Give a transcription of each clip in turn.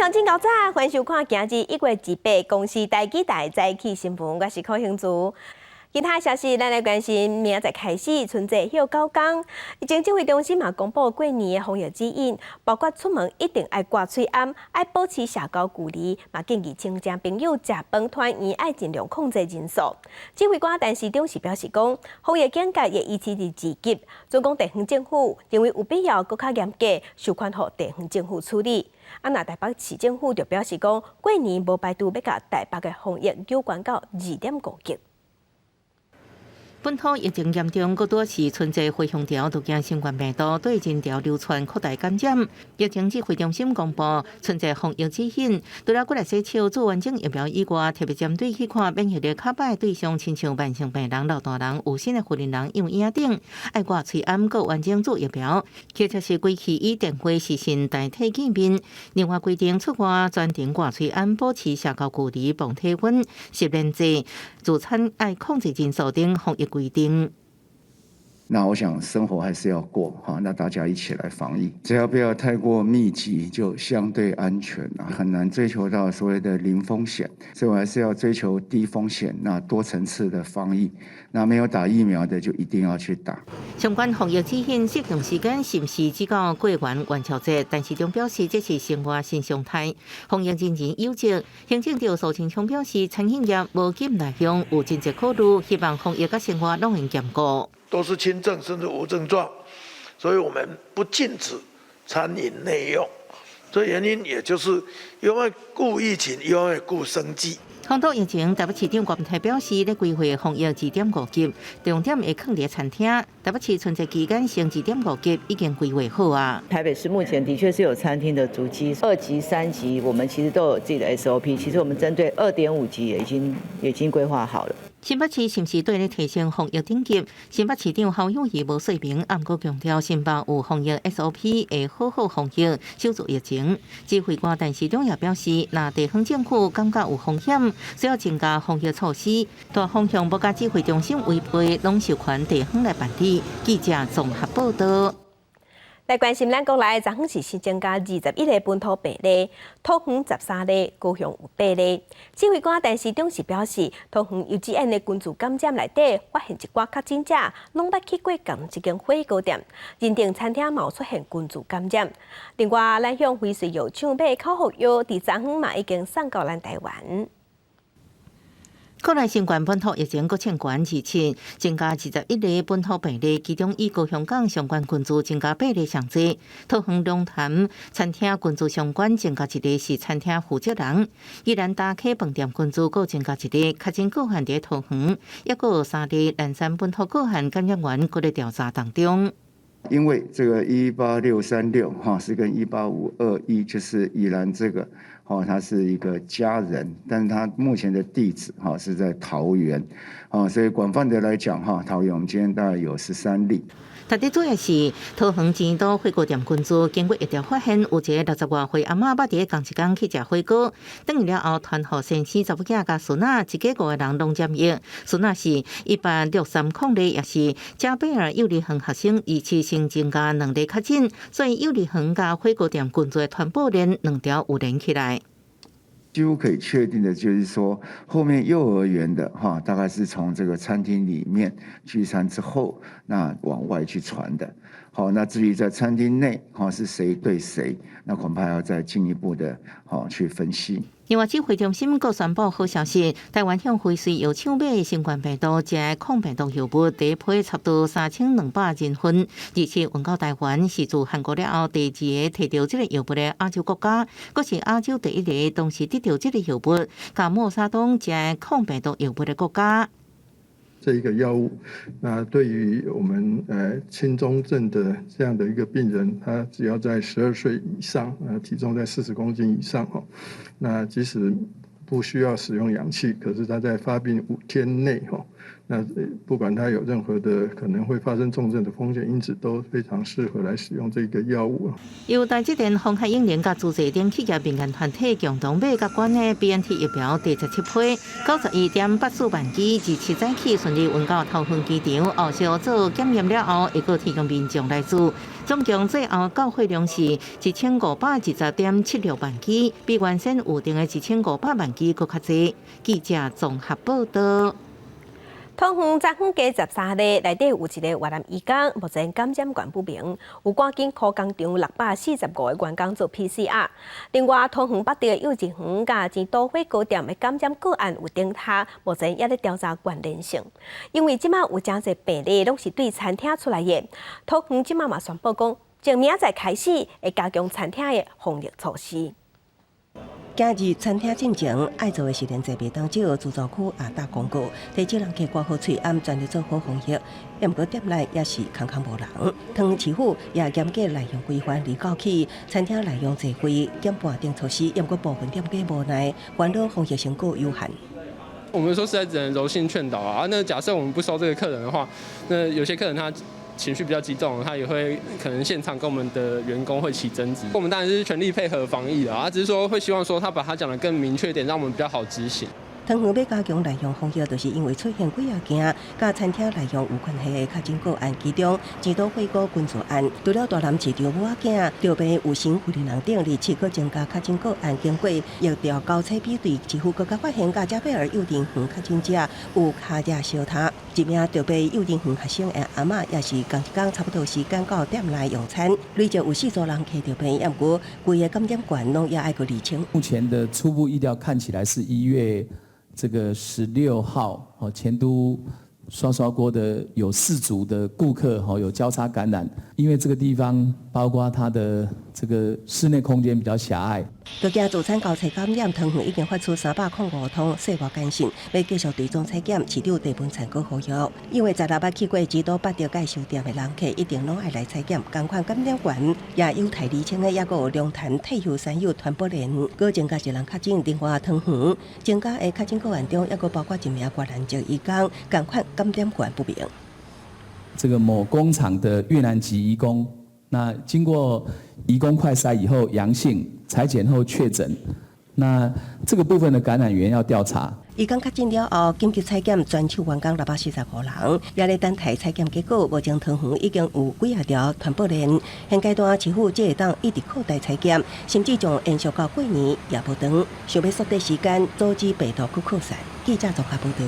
向真𠢕早，歡迎收看今日1月28公視台語台早起新聞，我是柯興珠。其他消息，咱來關心，明仔載開始春節歇9工，疫情指揮中心嘛公布過年的防疫指引，包括出門一定愛掛喙罨，愛保持社交距離，嘛建議親戚朋友食飯團圓愛盡量控制人數。指揮官陳時中是表示講，防疫警戒會維持佇二級，準講地方政府認為有必要閣較嚴格，授權予地方政府處理。啊，若台北市政府就表示講，過年無排除欲共台北的防疫降懸到2.5級。本土疫情嚴重，閣拄是春節回鄉潮，都驚新冠病毒對人潮流竄擴大感染。疫情指揮中心公布春節防疫指引，除了過來洗手、做完整疫苗以外，特別針對去看免疫力較歹對象，親像慢性病人、老大人、有新的婦人人用嬰等，愛掛喙罨、閣完整注疫苗，或者是規氣以電話視訊代替見面。另外規定出外全程掛喙罨，保持社交距離、磅體溫、實聯制、聚餐愛控制人數等防疫規定。那我想生活還是要過哈，那大家一起來防疫，只要不要太過密集，就相對安全啦。很難追求到所謂的零風險，所以我還是要追求低風險，那多層次的防疫。那沒有打疫苗的就一定要去打。相關防疫指引適用時間是毋是只到過完元宵節？陳時中表示這是生活新常態，防疫人人有責。行政長蘇貞昌表示，餐飲業無禁內用，有真濟考慮，希望防疫佮生活攏會兼顧。都是輕症甚至無症狀，所以我們不禁止餐飲內用。這原因也就是因為顧疫情，又要顧生計。本土疫情，台北市長郭台表示，咧規劃防疫2.5級，重點會囥佇餐廳。台北市春節期間升2.5級已經規劃好啊。台北市目前的確是有餐廳的足跡，2級、3級，我們其實都有自己的 SOP。其實我們針對2.5級也已經規劃好了。新北市是毋是對咧提升防疫等級？新北市長侯友宜無說明，毋過強調新北有防疫 SOP，會好好防疫，守住疫情。指揮官陳時中也表示，若地方政府感覺有風險，需要增加防疫措施，大方向無共指揮中心違背，攏授權地方來辦理。記者綜合報道。來關心咱國內，昨昏是新增加21例本土病例，桃園13例，高雄有8例。指揮官陳時中是表示，桃園幼稚園的群聚感染內底發現一寡確診者，攏捌去過仝一間火鍋店，認定餐廳嘛有出現群聚感染。另外，咱向輝瑞藥廠買口服藥，佇昨昏嘛已經送到咱台灣。國內新冠本土疫情閣衝懸二七，增加21例本土病例，其中以高雄港相關群聚增加八例上濟。桃園龍潭餐廳群聚相關增加一例是餐廳負責人。宜蘭大溪飯店群聚閣增加一例，確診個案佇桃園，抑閣有三例南山本土個案感染源閣咧調查當中。因為這個18636哈是跟18521，就是宜蘭這個。哦，他是一個家人，但是他目前的地址哈是在桃園，哦，所以廣泛的來講哈，桃園我們今天大概有13例。特別主要是桃園前都火鍋店群聚，經過疫調發現，有一个60外歲阿嬤捌佇仝一工去食火鍋，轉去了後傳予先生、查某囝佮孫仔，一家五個人攏染疫。孫仔是18630例，也是嘉貝爾幼兒園學生，二次新增加兩例確診，所以幼兒園佮火鍋店群聚的傳播鏈兩條有連起來。幾乎可以確定的，就是說後面幼兒園的哈，大概是從這個餐廳裡面聚餐之後，那往外去傳的。好，那至於在餐廳內，哈是誰對誰，那恐怕要再進一步的，好去分析。另外，指揮中心閣宣布好消息，台灣向輝瑞藥廠買新冠病毒這抗病毒藥物，第一批差不多3200人份，而且運到台灣是自韓國了後第二个提著這个藥物的亞洲國家，閣是亞洲第一个同時得著這个藥物，佮默沙東這抗病毒藥物的國家。這一個藥物，那對於我們輕中症的這樣的一個病人，他只要在12歲以上，體重在40公斤以上哦，那即使不需要使用氧氣，可是他在發病5天內哈，那不管他有任何的可能會發生重症的風險因子，都非常適合來使用這個藥物。由台積電、鴻海永寧佮諸濟等企業民間團體共同買佮捐的 BNT 疫苗第十七批，91.84萬劑，27早起順利運到桃園機場，後續做檢驗了後，會閣提供民眾來注。總共最後交貨量是1520.76萬支，比原先預定的1500萬支閣較濟。記者綜合報道。桃園昨昏街13里內底有一個越南移工，目前感染源不明，有趕緊 call 工廠645個員工做 PCR。另外，桃園北碇的幼稚園佮前都火鍋店的感染個案有頂跤，目前也咧調查關聯性。因為這馬有誠濟病例攏是對餐廳出來的，桃園這馬嘛宣布講，從明仔載開始會加強餐廳的防疫措施。今日餐廳進前愛做的是連坐袂當少，自助區也打廣告，提醒人客掛好喙罨，全力做好防疫。毋過店內也是空空無人。桃園市府也嚴格內用規範，離九起餐廳內用座位減半等措施，毋過部分店家無奈，煩惱防疫成果有限。我們說實在只能柔性勸導啊。那假設我們不收這個客人的話，那有些客人他情緒比較激動，他也會可能現場跟我們的員工會起爭執。我們當然是全力配合防疫的啊，只是說會希望說他把他講得更明確一點，讓我們比較好執行。桃園欲加強內用防疫，就是因為出現幾仔件佮餐廳內用有關係的確診個案，其中前都火鍋群聚案，除了大南市場母仔囝著病有新婦人等二七閣增加確診個案，經過疫調交叉比對，似乎閣較發現佮嘉貝爾幼稚園確診者有跤跡相仝。一名著病幼稚園學生的阿嬤也是仝一工差不多時間到店內用餐，累計有四組人客著病，毋過規个感染源攏猶愛閣釐清。目前的初步疫調看起來是1月這個16號，哦，前都涮涮鍋的有四組的顧客，哈，有交叉感染，因為這個地方包括它的這個室內空間比較狹隘。就驚早餐交叉感染，桃園已經發出305通細外簡訊，欲繼續追蹤採檢。市長鄭文燦閣呼籲，因為十六捌去過前都北碇介紹店的人客，一定攏愛來採檢。仝款感染源也有待釐清的，抑閣有龍潭退休山友傳播鏈，閣增加一人確診。另外，桃園增加的確診個案中，抑閣包括一名越南籍移工，仝款感染源不明。這個某工廠的越南籍移工，那經過移工快篩以後陽性，採檢後確診，那這個部分的感染源要調查。移工確診了後，緊急採檢全廠員工645人，也咧等待採檢結果。目前桃園已經有幾仔條傳播鏈，現階段市府這會當一直擴大採檢，甚至將延續到過年也無長。想欲縮短時間，阻止病毒閣擴散。記者綜合報導。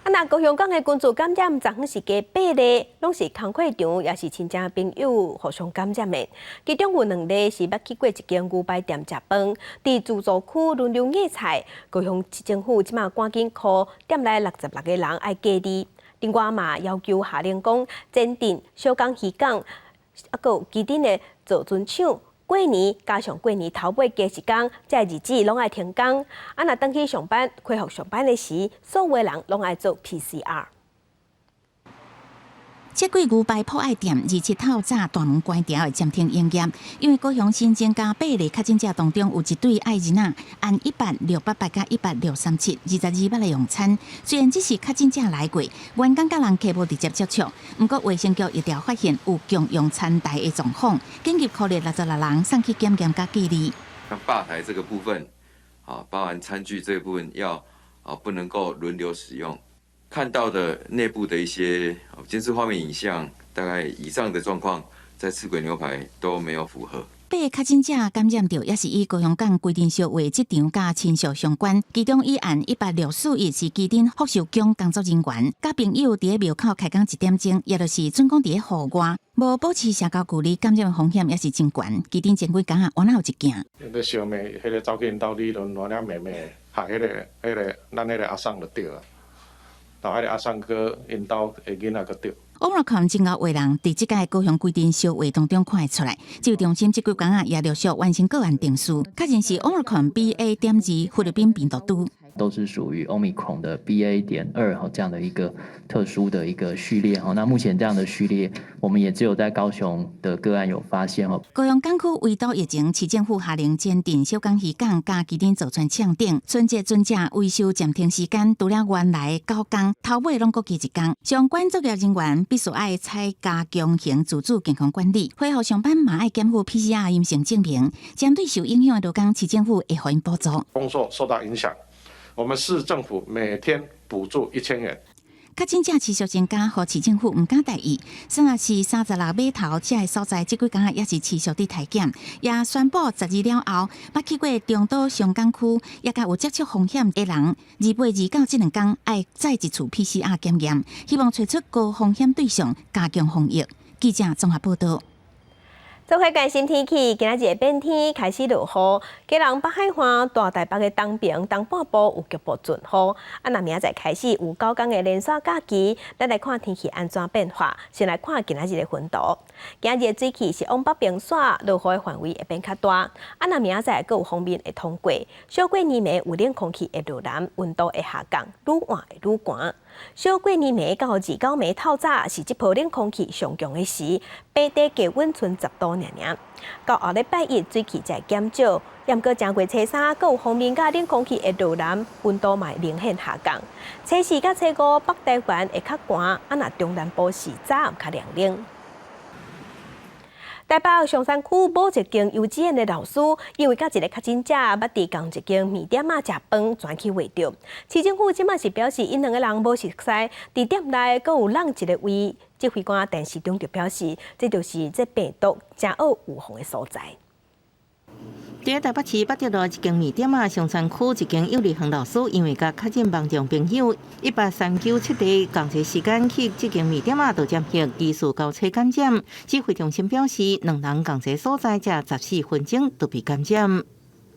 啊，若高雄港的群聚感染，昨昏是加八例，攏是工課場，也是親戚朋友互相感染的。其中有兩例是捌去過一間牛排店食飯，佇自助區輪流夾菜。高雄市政府這馬趕緊 call 店內66個人愛隔離。另外嘛要求下令講，前鎮、小港漁港，啊，閣有旗津的造船廠。過年加上過年頭尾加一工，這日子攏愛停工。啊，若轉去上班、恢復上班的時，所有人攏愛做 PCR。這幾牛排鋪愛店27透早大門關牢會暫停營業，因為高雄新增加八例確診者當中，有一對愛囡仔按18688佮18637 22捌來用餐。雖然只是確診者來過，員工佮人客無直接接觸，毋過衛生局疫調發現有共用餐台的狀況，緊急 call 66人送去檢驗佮隔離。像吧台這個部分，啊，包含餐具這個部分要啊不能夠輪流使用。看到的內部的一些監視畫面影像，大概以上的狀況，在赤鬼牛排都沒有符合。八个確診者感染著，也是與高雄港規定燒話職場佮親屬相關。其中以案18641是旗津福壽宮工作人員，佮朋友佇咧廟口開講一點鐘，也就是準講佇咧戶外，無保持社交距離，感染風險也是真懸。旗津前幾工啊，原來有一件。咧相罵，彼個走去𪜶兜理論，亂了罵罵，害彼個咱彼個阿桑就著啊。後彼個阿桑閣𪜶兜的囡仔閣著。 Omicron 真𠢕話人，佇這屆高雄規定燒話當中看會出來。指揮中心這幾工啊，也陸續完成個案定序，確認是 Omicron BA.2菲律賓病毒株。都是屬於 Omicron 的 BA.2哈這樣的一個特殊的一個序列哈。那目前這樣的序列，我們也只有在高雄的個案有發現哦。高雄港區圍堵疫情，市政府下令前鎮小港漁港佮旗津造船廠等，春節準假維修暫停時間，除了原來9工，頭尾攏閣加一工。相關作業人員必須愛採加強型自主健康管理，恢復上班嘛愛檢附 PCR 陰性證明。針對受影響的勞工，市政府會予𪜶補助。工作受到影響。我們市政府每天補助1000元。確診者持續增加，予市政府毋敢大意。雖然是36碼頭這个所在，這幾工也是持續佇篩檢，也宣布12了後，捌去過中島松江區，也佮有接觸風險的人，28、29這兩工愛再一次 PCR 檢驗，希望揣出高風險對象，加強防疫。記者綜合報道。做伙關心天氣，今仔日變天開始落雨，基隆北海岸、大台北的東爿、東半部有局部陣雨。啊，若明仔載開始有9工的連續假期，咱來看天氣按怎變化。先來看今仔日的雲圖。今仔日的水汽是往北邊徙，落雨的範圍會變較大。啊，若明仔載閣有鋒面會通過，小過年暝有冷空氣會落南，溫度會下降，愈晚會愈寒。小過年暝到29暝透早是這波冷空氣上強的時，平地低溫賰10度爾爾。到後禮拜一水汽才會減少，毋過正月初三閣有鋒面佮冷空氣會落南，溫度嘛會明顯下降。初四佮初五北台灣會較寒，啊若中南部是早暗較涼冷。台北松山區某一間幼稚園的老師，因為佮一个確診者捌佇仝一間麵店仔食飯，傳去秽著。市政府這馬是表示，𪜶兩个人無熟似，佇店內閣有攏一个位。指揮官陳時中就表示，這就是這病毒誠好預防的所在。佇台北市八德路一間麵店仔，松山區一間幼兒園老師，因為佮確診網上朋友18397日仝一時間去這間麵店仔，就染疫，疑似交叉感染。指揮中心表示，兩人仝一个所在食14分鐘就被感染。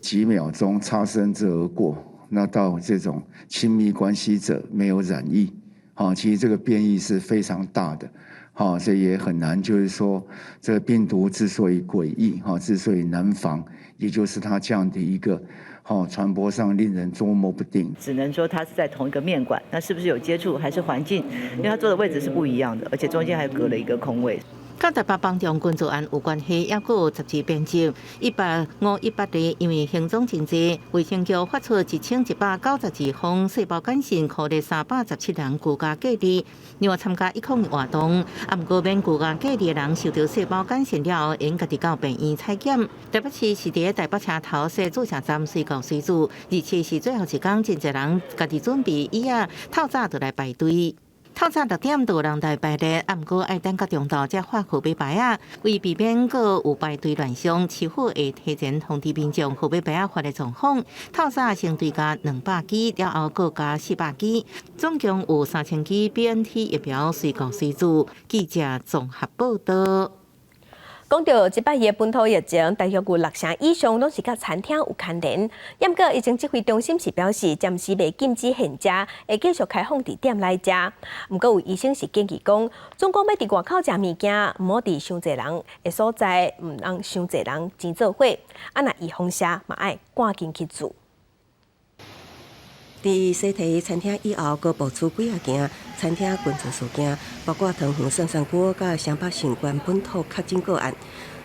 幾秒鐘擦身而過，那到這種親密關係者沒有染疫，好，其實這個變異是非常大的，好，所以也很難，就是說，這個病毒之所以詭異，哈，之所以難防。也就是它這樣的一個，好傳播上令人捉摸不定。只能說它是在同一個麵館，那是不是有接觸，還是環境？因為他坐的位置是不一樣的，而且中間還隔了一個空位。佮台北邦中群組案有關係，抑閣有10字編輯18518例，因為行蹤真濟，衛生局發出1192封細胞簡訊，予咧317人居家隔離。另外參加一空活動，啊，毋過免居家隔離的人收到細胞簡訊了後，𪜶家己到病院採檢。台北市是佇台北車頭設注射站隨到隨注，27是最後一工，真濟人家己準備椅仔，透早就來排隊。透早6點就有人來排列，啊，毋過愛等到中晝才發號碼牌仔，為避免閣有排隊亂象，市府會提前通知民眾號碼牌仔發的狀況。透早先追加200支，了後閣加400支，總共有3000支 BNT 疫苗隨購隨注。記者綜合報道。講到這擺的本土疫情，大約有6成以上攏是佮餐廳有牽連。毋過疫情指揮中心是表示，暫時袂禁止現食，會繼續開放佇店內食。毋過有醫生是建議講，總講欲佇外口食物件，毋好佇傷濟人的所在，毋通傷濟人齊做伙。啊，若預防射嘛愛趕緊去注。佇西提餐廳以後，閣爆出幾仔件餐廳群聚事件，包括桃園杉山區佮雙北新館本土確診個案，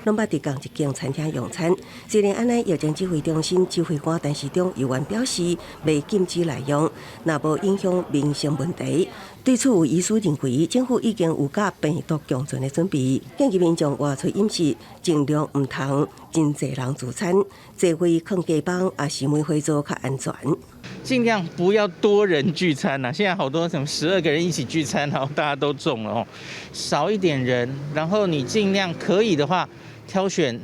攏捌佇仝一間餐廳用餐。雖然按呢，疫情指揮中心指揮官陳時中猶原表示，袂禁止內用，若無影響民生問題。對此有醫師認為，政府已經有佮病毒共存的準備，建議民眾外出飲食盡量毋通真濟人聚餐，座位囥加放，抑是梅花座較安全。盡量不要多人聚餐呐，現在好多什麼12個人一起聚餐，然後大家都中了哦。少一點人，然後你盡量可以的話，挑選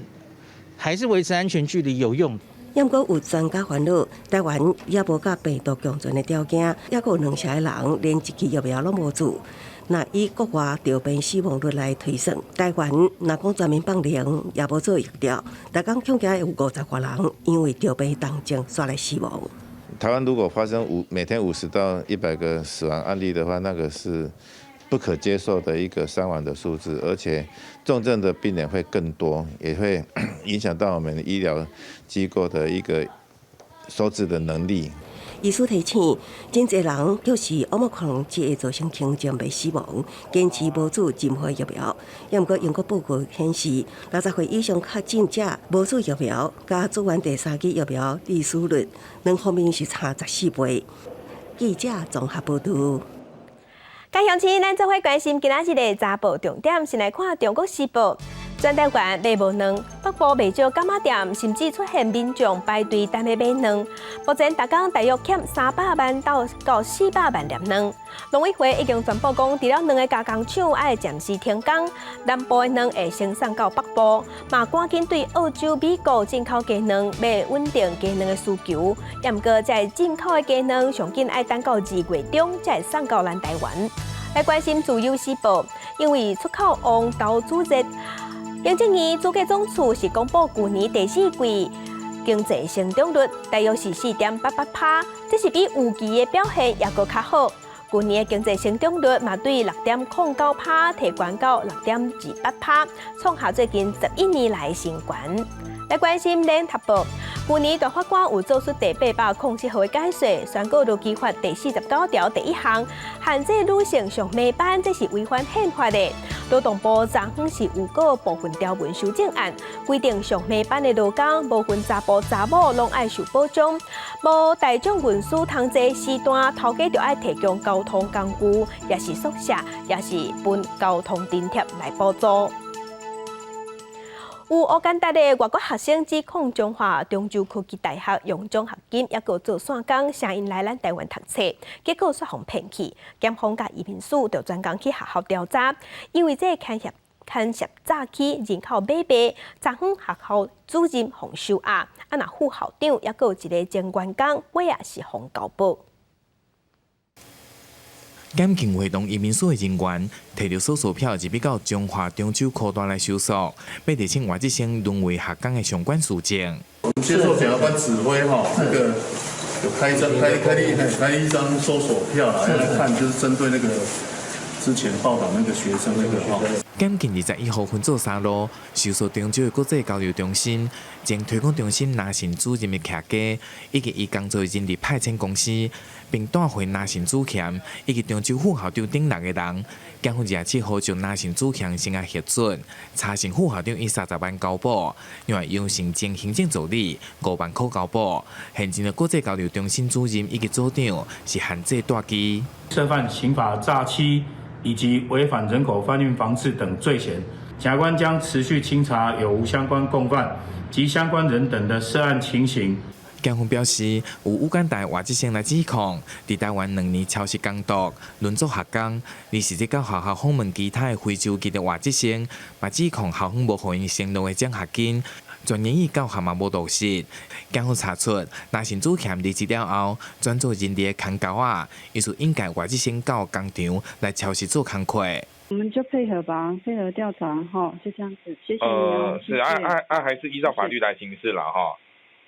還是維持安全距離有用。毋過有專家煩惱，台灣猶無佮病毒共存的條件，猶閣有2成的人連一劑疫苗攏無注。若以國外著病死亡率來推算，台灣若講全民放零，也無做疫調，逐工恐驚會有50外人因為著病重症煞來死亡。台灣如果發生每天50到100個死亡案例的話，那個是不可接受的一個傷亡的數字，而且重症的病人會更多，也會影響到我們醫療機構的一個收治的能力。醫師提醒，真濟人就是 Omicron 只會造成輕症袂死亡，堅持無注任何疫苗。毋過英國報告顯示，60歲以上確診者無注疫苗，佮注完第三劑疫苗，致死率兩方面是差14倍。記者綜合報導。各位鄉親，咱做伙關心今仔日的早報重點，先來看《中國時報》。全台灣買無卵，北部袂少柑仔店，甚至出現民眾排隊等欲買卵。目前逐工大約欠300萬到400萬粒卵。農委會已經宣布講，除了卵的加工廠愛暫時停工，南部的卵會先送到北部，嘛趕緊對澳洲、美國進口雞卵，欲穩定雞卵的需求。也毋過，這進口的雞卵上緊愛等到2月中才會送到咱台灣。來關心自由時報，因為出口旺投資熱。行政院主計總處是公布舊年第四季經濟成長率大約是4.88%，這是比預期的表現猶閣較好。舊年的經濟成長率嘛對6.09%提懸到6.28%，創下最近11年來新懸。來關心聯合報，舊年大法官有做出第807號的解說，宣告勞基法第49條第一項限制女性上暝班，這是違反憲法的。勞動部昨昏是有閣部分條文修正案，規定上暝班的勞工無分查埔查某攏愛受保障，無大眾運輸通坐時段，頭家就愛提供交通工具，抑是宿舍，抑是分交通津貼來補助。有烏干達的外國學生指控中華中州科技大學用獎學金，猶閣做散工，挾𪜶來咱台灣讀冊，結果煞予騙去。檢方佮移民署就專工去學校調查，因為這個牽涉詐欺人口買賣，昨昏學校主任予收押，啊若副校長猶閣有一个前員工，尾仔是予交保。檢警會同移民署的人員提著搜索票入去到中華中州科大來搜索，欲釐清外籍生淪為學工的相關事證。我們接受檢察官指揮，哈，這個有開一張開開立開一張搜索票來來看，就是針對那個之前報道那個學生那個哈。檢警21號分做三路，搜索中州的國際交流中心、前推廣中心林姓主任的徛家，以及伊工作的人力派遣公司，並帶回林姓主嫌以及中州副校長等六個人。檢方27號將林姓主嫌先來核准，查姓副校長以30萬交保，另外楊姓前行政助理5萬塊交保。現任的國際交流中心主任以及組長是限制帶羈。涉犯刑法詐欺以及違反人口販運防治等罪嫌，檢察官將持續清查有無相關共犯及相關人等的涉案情形。檢方表示，有烏干達外籍生來指控，佇台灣2年抄襲工讀，輪做學工，而實際到學校訪問其他的非洲籍的外籍生，嘛指控校方無予𪜶承諾的獎學金，全言語教學嘛無落實。檢方查出，林姓主嫌離職了後，轉做人力的看狗仔，伊是引介外籍生到工廠來抄襲做工課。我們就配合吧，配合調查，哈，就這樣子。謝謝你哦。是啊啊啊，還是依照法律來行事啦，哈。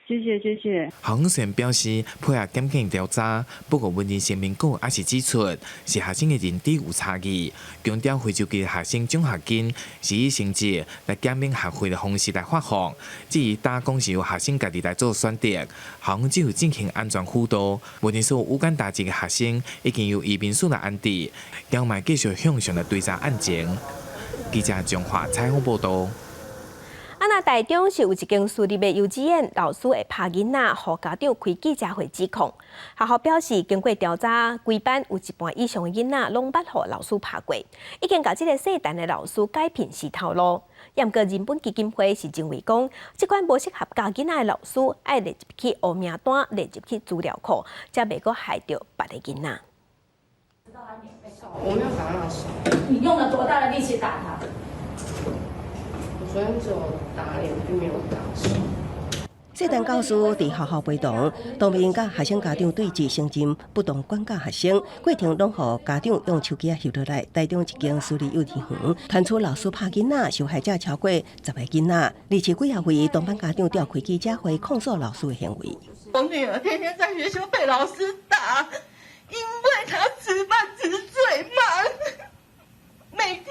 謝謝謝謝。校方雖然表示配合檢警調查，不過文字聲明稿也是指出，是學生的認知有差異，強調非洲籍學生獎學金是以成績來減免學費的方式來發放，至於打工是由學生家己來做選擇，校方只有進行安全輔導。目前所有烏干達籍的學生已經由移民署來安置，將會繼續向上來追查案情。記者張華採訪報道。啊，若台中是有一間私立的幼稚園，老師會拍囡仔，予家長開記者會指控。學校表示，經過調查，規班有一半以上的囡仔攏捌予老師拍過，已經共這个姓陳的老師解聘死頭路。毋過人本基金會是認為講，這款無適合教囡仔的老師，愛列入去黑名單，列入去資料庫，才袂閣害著別个囡仔。我沒有打他手。你用了多大的力氣打他？我昨天只有打臉，並沒有打手。姓陳教師佇學校陪同，當面佮學生家長對峙，承認不當管教學生，過程攏予家長用手機仔翕落來。台中一間私立幼稚園傳出老師拍囡仔，受害者超過10個囡仔，而且幾仔位同班家長召開記者會控訴老師的行為。我女兒天天在學校被老師打，因為她吃飯吃最慢，每天，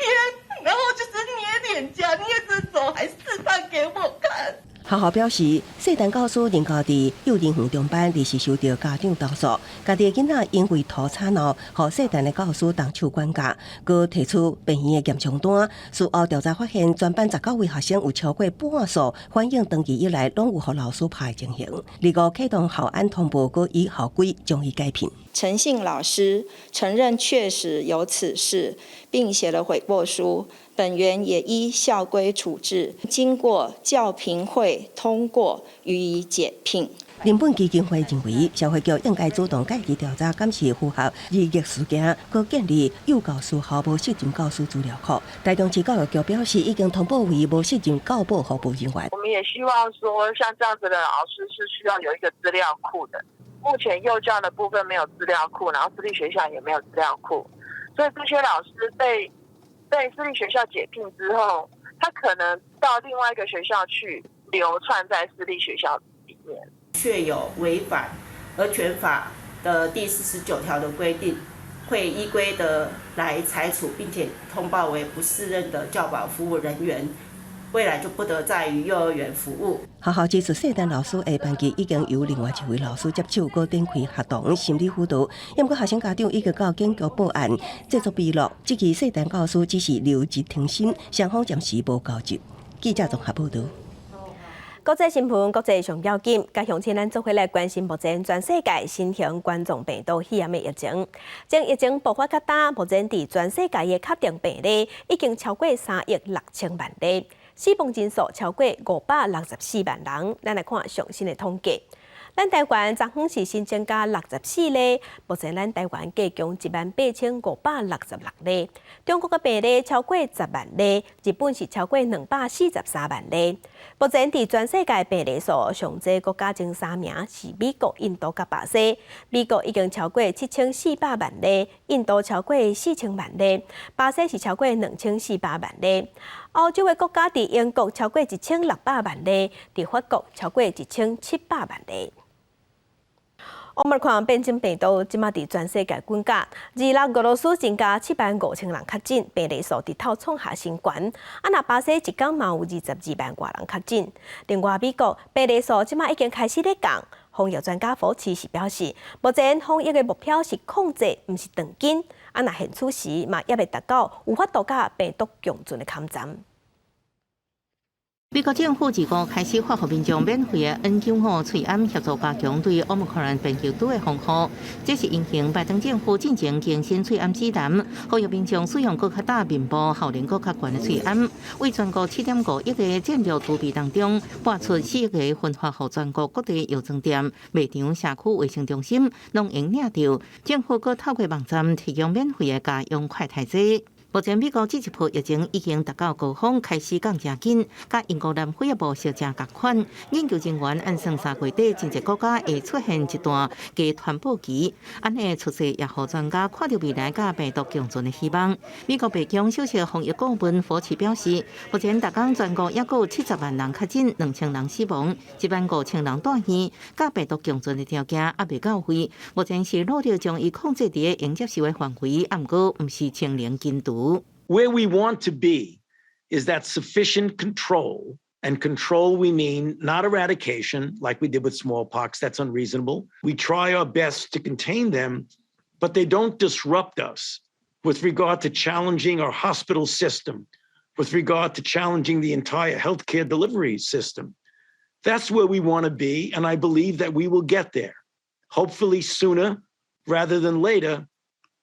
然後就是捏臉頰、捏着手，還示範給我看。學校表示，姓陳教師任教佇幼兒園中班，二是收到家長投訴，家己的囡仔因為塗吵鬧，予細漢的教師動手管教，閣提出病院的驗傷單。事後調查發現，全班19位學生有超過半數反映長期以來攏有予老師拍的情形。二五啟動校安通報，閣依校規將伊解聘。陳姓老師承認確實有此事，並寫了悔過書。本園也依校規處置，經過教評會通過，予以解聘。人本基金會認為，社會局應該主動介入調查，敢是符合二級事件，閣建立幼教師和無適任教師資料庫。台中市教育局表示，已經通報為無適任教保服務人員。我們也希望說，像這樣子的老師是需要有一個資料庫的。目前幼教的部分沒有資料庫，然後私立學校也沒有資料庫，所以這些老師被私立學校解聘之後，他可能到另外一個學校去流竄在私立學校裡面。確有違反兒權法的第49條的規定，會依規的來裁處，並且通報為不適任的教保服務人員，未來就不得再於幼兒園服務。學校指出，細漢老師的班級已經由另外一位老師接手，閣展開學童心理輔導。毋過學生家長已經到警局報案，製作筆錄。這期細漢教師只是留職停薪，雙方暫時無交集。記者綜合報導。國際新聞，國際上要緊，佮鄉親咱做伙來關心目前全世界新型冠狀病毒肺炎的疫情。從疫情爆發到今，目前佇全世界的確定病例已經超過3億6千萬例，死亡人數超過564萬人。咱來看上新的統計。咱台灣昨昏是新增加64例，目前咱台灣計共18,566例。中國的病例超過10萬例，日本是超過243萬例。目前佇全世界病例數上濟國家前三名是美國、印度佮巴西。美國已經超過7400萬例，印度超過4000萬例，巴西是超過2400萬例。歐洲的國家佇英國超過1600萬例，佇法國超過1700萬例。Omicron 變種病毒這馬佇全世界滾價，26俄羅斯增加7萬5千人確診，病例數直透創下新高。啊，若巴西一工嘛有22萬外人確診。另外，美國病例數這馬已經開始咧降。防疫專家福奇是表示，目前防疫的目標是控制，毋是斷根。啊，若現此時嘛猶未達到有法度佮病毒共存的坎站。美國政府自五開始發予民眾免費的 N95喙罨協助加強對奧密克戎變異株的防護。這是因應拜登政府進前更新喙罨指南，呼籲民眾使用閣較大面部效能閣較懸的喙罨。為全國7.5億個戰略儲備當中，撥出4億個分發予全國各地藥妝店、賣場、社區衛生中心，攏會領著。政府閣透過網站提供免費的家用快篩劑。目前美國這一波疫情已經達到高峰，開始降誠緊，佮英國南非的模式誠仝款。研究人員按算3月底，真濟國家會出現一段低傳播期，按呢趨勢也予專家看著未來佮病毒共存的希望。美國白宮首席防疫顧問福奇表示，目前逐工全國猶閣有70萬人確診，2000人死亡，1萬5千人住院，佮病毒共存的條件猶未到位。目前是努力將伊控制佇會接受的範圍，毋過毋是清零根除。 Where we want to be is that sufficient control, and control we mean not eradication like we did with smallpox, that's unreasonable. We try our best to contain them, but they don't disrupt us with regard to challenging our hospital system, with regard to challenging the entire healthcare delivery system. That's where we want to be, and I believe that we will get there, hopefully sooner rather than later.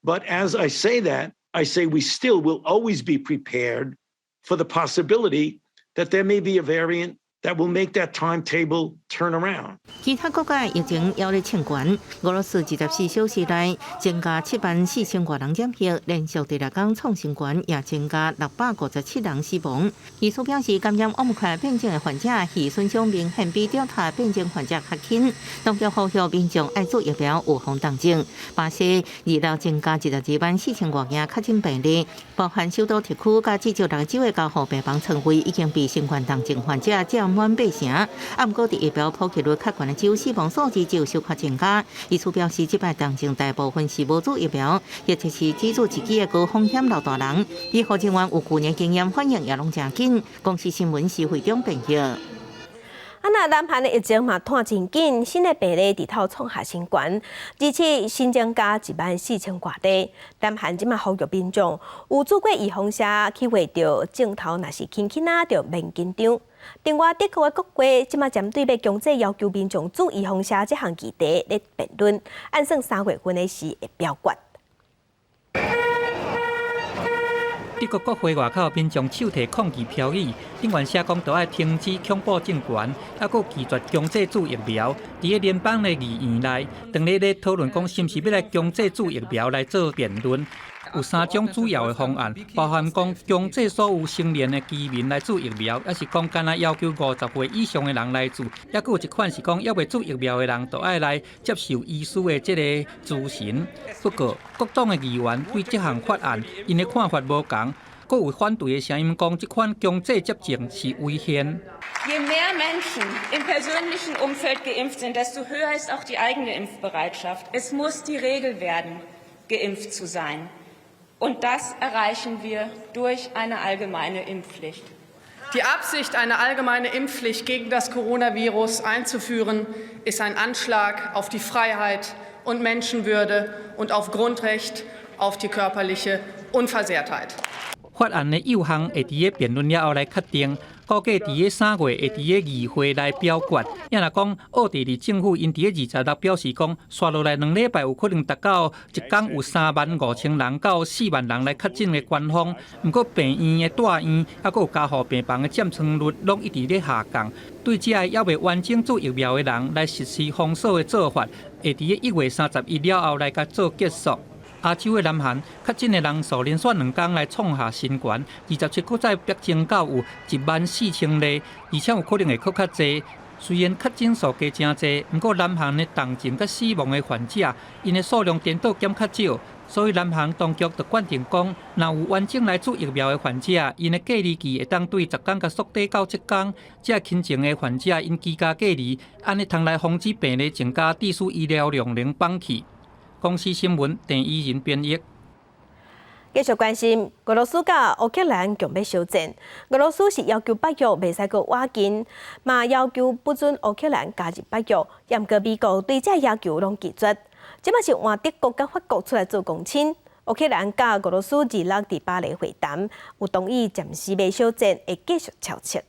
But as I say that, I say we still will always be prepared for the possibility that there may be a variant that will make that timetable turn around. 其他國家疫情猶咧衝懸，俄羅斯24小時內增加7萬4千外人染疫，連續第六工創新高，也增加657人死亡。醫師表示，感染奧密克戎變種的患者，肺損傷明顯比德爾塔變種患者較輕。當局呼籲民眾愛注疫苗預防重症。巴西26增加22萬4千外件確診病例，包含首都特區佮至少六個州的加護病房床位已經被新冠重症患者佔滿八成。啊，毋過佇疫苗普及率較懸的州，死亡數字就小可增加。醫師表示，這擺重症大部分是無注疫苗，或者是只注一劑的高風險老大人。醫護人員有舊年經驗，反應也攏誠緊。公視新聞是會長編譯。啊，啊，那南韓的疫情嘛湠真緊，新的病例佇頭創下新懸，而且新增加1萬4千外例。南韓這馬呼籲民眾有注過預防射去畫著鏡頭，若是輕輕仔就免緊張。另外，德國的國會這馬針對欲強制要求民眾注預防射這項議題咧辯論，按算3月份的時會表決。德國國會外口民眾手提抗議標語，頂懸寫講著愛停止恐怖政權，猶閣拒絕強制注疫苗。佇咧聯邦的議院內，當咧咧討論講是毋是欲來強制注疫苗來做辯論。有三種主要的方案，包含講強制所有成年的居民來注疫苗，抑是講干焦要求50歲以上的人來注，猶閣有一款是講猶未注疫苗的人，就愛來接受醫師的這個諮詢。不過，各黨的議員對這項法案，𪜶的看法無仝，閣有反對的聲音講，這款強制接種是違憲。 Je mehr Menschen im persönlichen Umfeld geimpft sind, desto höher ist auch die eigene Impfbereitschaft. Es muss die Regel werden, geimpft zu sein. Und das erreichen wir durch eine allgemeine Impfpflicht. Die Absicht, eine allgemeine Impfpflicht gegen das Coronavirus einzuführen, ist ein Anschlag auf die Freiheit und Menschenwürde und auf Grundrecht auf die körperliche Unversehrtheit. 法案的幼項會佇咧辯論了後來確定，估計佇咧3月會佇咧議會來表決。也若講，奧地利政府𪜶佇咧26表示講，紲落來2禮拜有可能達到一工有3萬5千人到4萬人來確診的高峰。毋過病院的住院，猶閣有加護病房的佔床率，攏一直咧下降。對這个猶未完整注疫苗的人來實施封鎖的做法，會佇咧1月31了後來共做結束。亞洲的南韓確診的人數連續2工來創下新懸，27閣再逼增到有1萬4千例，而且有可能會閣較濟。雖然確診數加誠濟，毋過南韓的重症佮死亡的患者，𪜶的數量顛倒減較少，所以南韓當局就決定講，若有完整來注疫苗的患者，𪜶的隔離期會當對10工共縮短到7工。這輕症的患者𪜶居家隔離，按呢通來防止病例增加，致使醫療量能崩去。公視新聞鄭怡仁編譯。繼續關心俄羅斯佮烏克蘭強欲相戰。俄羅斯是要求北約袂使閣倚近，嘛要求不准烏克蘭加入北約。毋過美國對這要求攏拒絕。這馬是換德國佮法國出來做公親。烏克蘭佮俄羅斯26佇巴黎會談，有同意暫時袂相戰，會繼續敲策。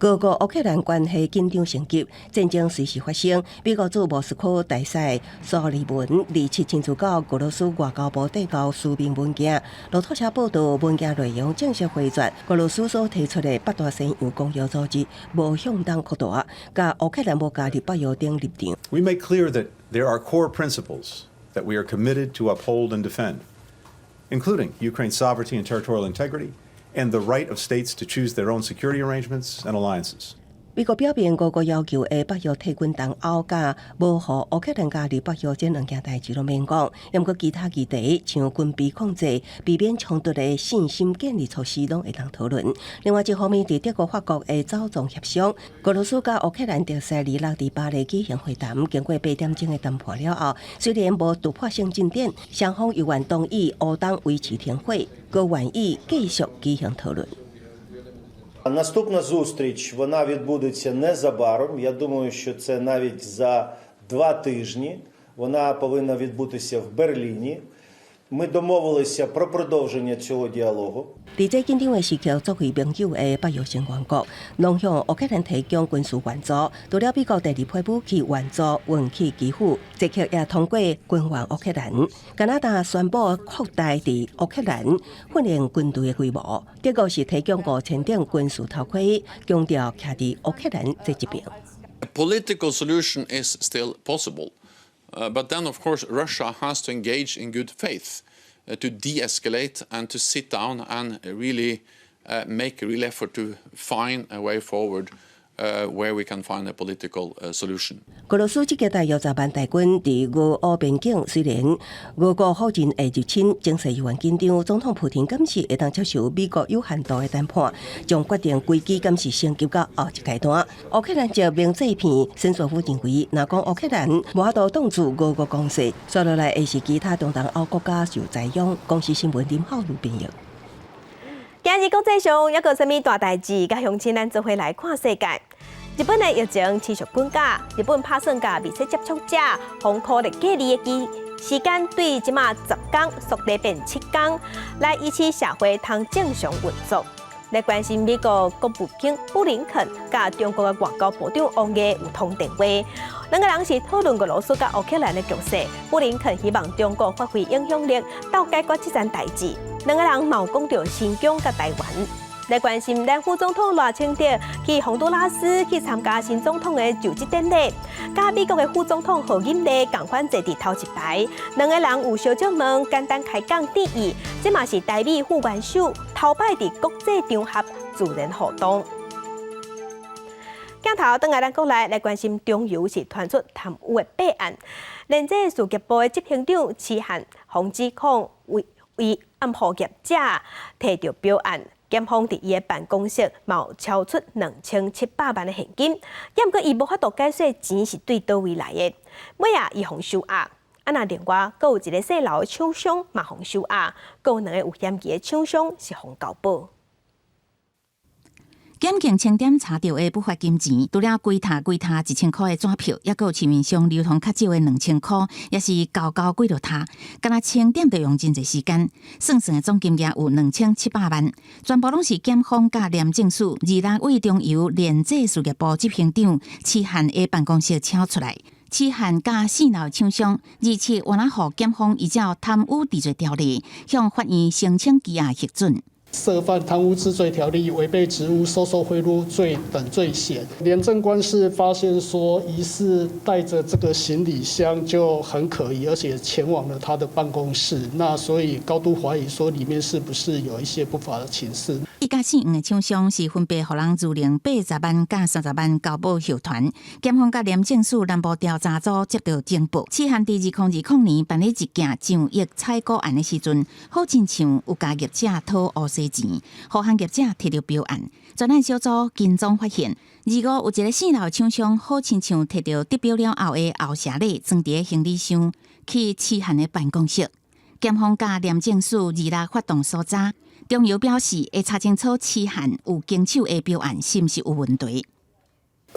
俄國烏克蘭關係緊張升級，戰爭隨時發生。美國駐莫斯科大使蘇利文27親自到俄羅斯外交部遞交書面文件。路透社報道，文件內容正式回絕俄羅斯所提出的北大西洋公約組織無向東擴大，佮烏克蘭無加入北約等立場。 We make clear that there are core principles that we are committed to uphold and defend, including Ukraine's sovereignty and territorial integrity, and the right of states to choose their own security arrangements and alliances. 美國表明，俄國要求的北約退軍東歐，佮無予烏克蘭加入北約這兩件代誌攏免講。毋過其他議題，像軍備控制、避免衝突的信心建立措施，攏會當討論。另外一方面，佇德國、法國的走廊協商，俄羅斯佮烏克蘭特使26佇巴黎舉行會談，經過8點鐘的談判了後，雖然無突破性進展，雙方猶原同意烏東維持停火，閣願意繼續舉行討論。 Наступна зустріч вона відбудеться незабаром. Я думаю, що це навіть за 2 тижні. Вона повинна відбутися в Берліні. Ми домовилися про продовження цього діалогу. 佇這緊張的時刻，作為盟友的北約成員國，攏向烏克蘭提供軍事援助。除了美國第二批武器援助運去基輔，捷克也通過軍援烏克蘭。加拿大宣布擴大佇烏克蘭訓練軍隊的規模。德國是提供5000頂軍事頭盔，強調徛佇烏克蘭這一邊。 A political solution is still possible, but then of course Russia has to engage in good faith to de-escalate and to sit down and really make a real effort to find a way forward where we can find a political solution. 俄羅斯集結大約10萬大軍佇俄烏邊境，雖然俄國否認會入侵，情勢猶原緊張。總統普廷敢是會當接受美國有限度的談判，將決定危機敢是升級到後一階段。烏克蘭籍名製片申索夫認為，若講烏克蘭無法度擋住俄國攻勢，紲落來會是其他中東歐國家受災殃。公視新聞林浩如編譯。今日國際上猶閣有啥物大代誌，佮鄉親咱做伙來看世界。日本的疫情持續滾加，日本拍算共密切接觸者封隔離的期時間對這馬10天縮短變7天，來維持社會通正常運作。來關心美國國務卿布林肯佮中國的外交部長王毅有通電話，兩個人是討論俄羅斯佮烏克蘭的局勢。布林肯希望中國發揮影響力，鬥解決這件代誌。兩個人嘛有講著新疆佮台灣。來關心，咱副總統賴清德去洪都拉斯去參加新總統的就職典禮，佮美國的副總統賀錦麗仝款坐佇頭一排，兩个人有相借問，簡單開講致意，這嘛是台美副元首頭擺佇國際場合自然互動。鏡頭轉來咱國內來關心，中油是傳出貪污的弊案，連這事業部的執行長徐漢予指控為為暗予業者提著標案。檢方佇伊的辦公室嘛有抄出2700萬的現金，毋過伊無法度解釋錢是對佗位來的。尾仔伊予收押，啊若另外，閣有一個細樓的廠商嘛予收押，閣有兩个有嫌疑的廠商是予交保。檢警清點查著的不法金錢，除了幾疊幾疊1000箍的紙票，抑閣有市面上流通較少的2000箍，也是厚厚幾落疊。敢若清點就用真濟時間，算算的總金額有2700萬，全部攏是檢方佮廉政署26位中油聯製事業部執行長徐漢的辦公室抄出來。徐漢佮四樓廠商，27原來予檢方依照貪污治罪條例向法院申請羈押核准。涉犯貪污治罪條例、違背職務、收受賄賂罪等罪嫌。廉政官是發現說疑似帶着這個行李箱就很可疑，而且前往了他的辦公室，那所以高度懷疑說裡面是不是有一些不法的情事。伊佮姓黃的廠商是分別予人蹂躪80萬佮30萬交保後團。檢方佮廉政署南部調查組接到情報，徐漢佇2020年辦理一件上億採購案的時陣，好親像有共業者討烏西錢，予項業者提著標案，專案小組跟蹤發現，25有一个四樓廠商，好親像提著得標了後的後謝禮，裝佇行李箱去徐漢的辦公室。檢方佮廉政署26發動搜查，中油表示會查清楚徐漢有經手的標案是毋是有問題。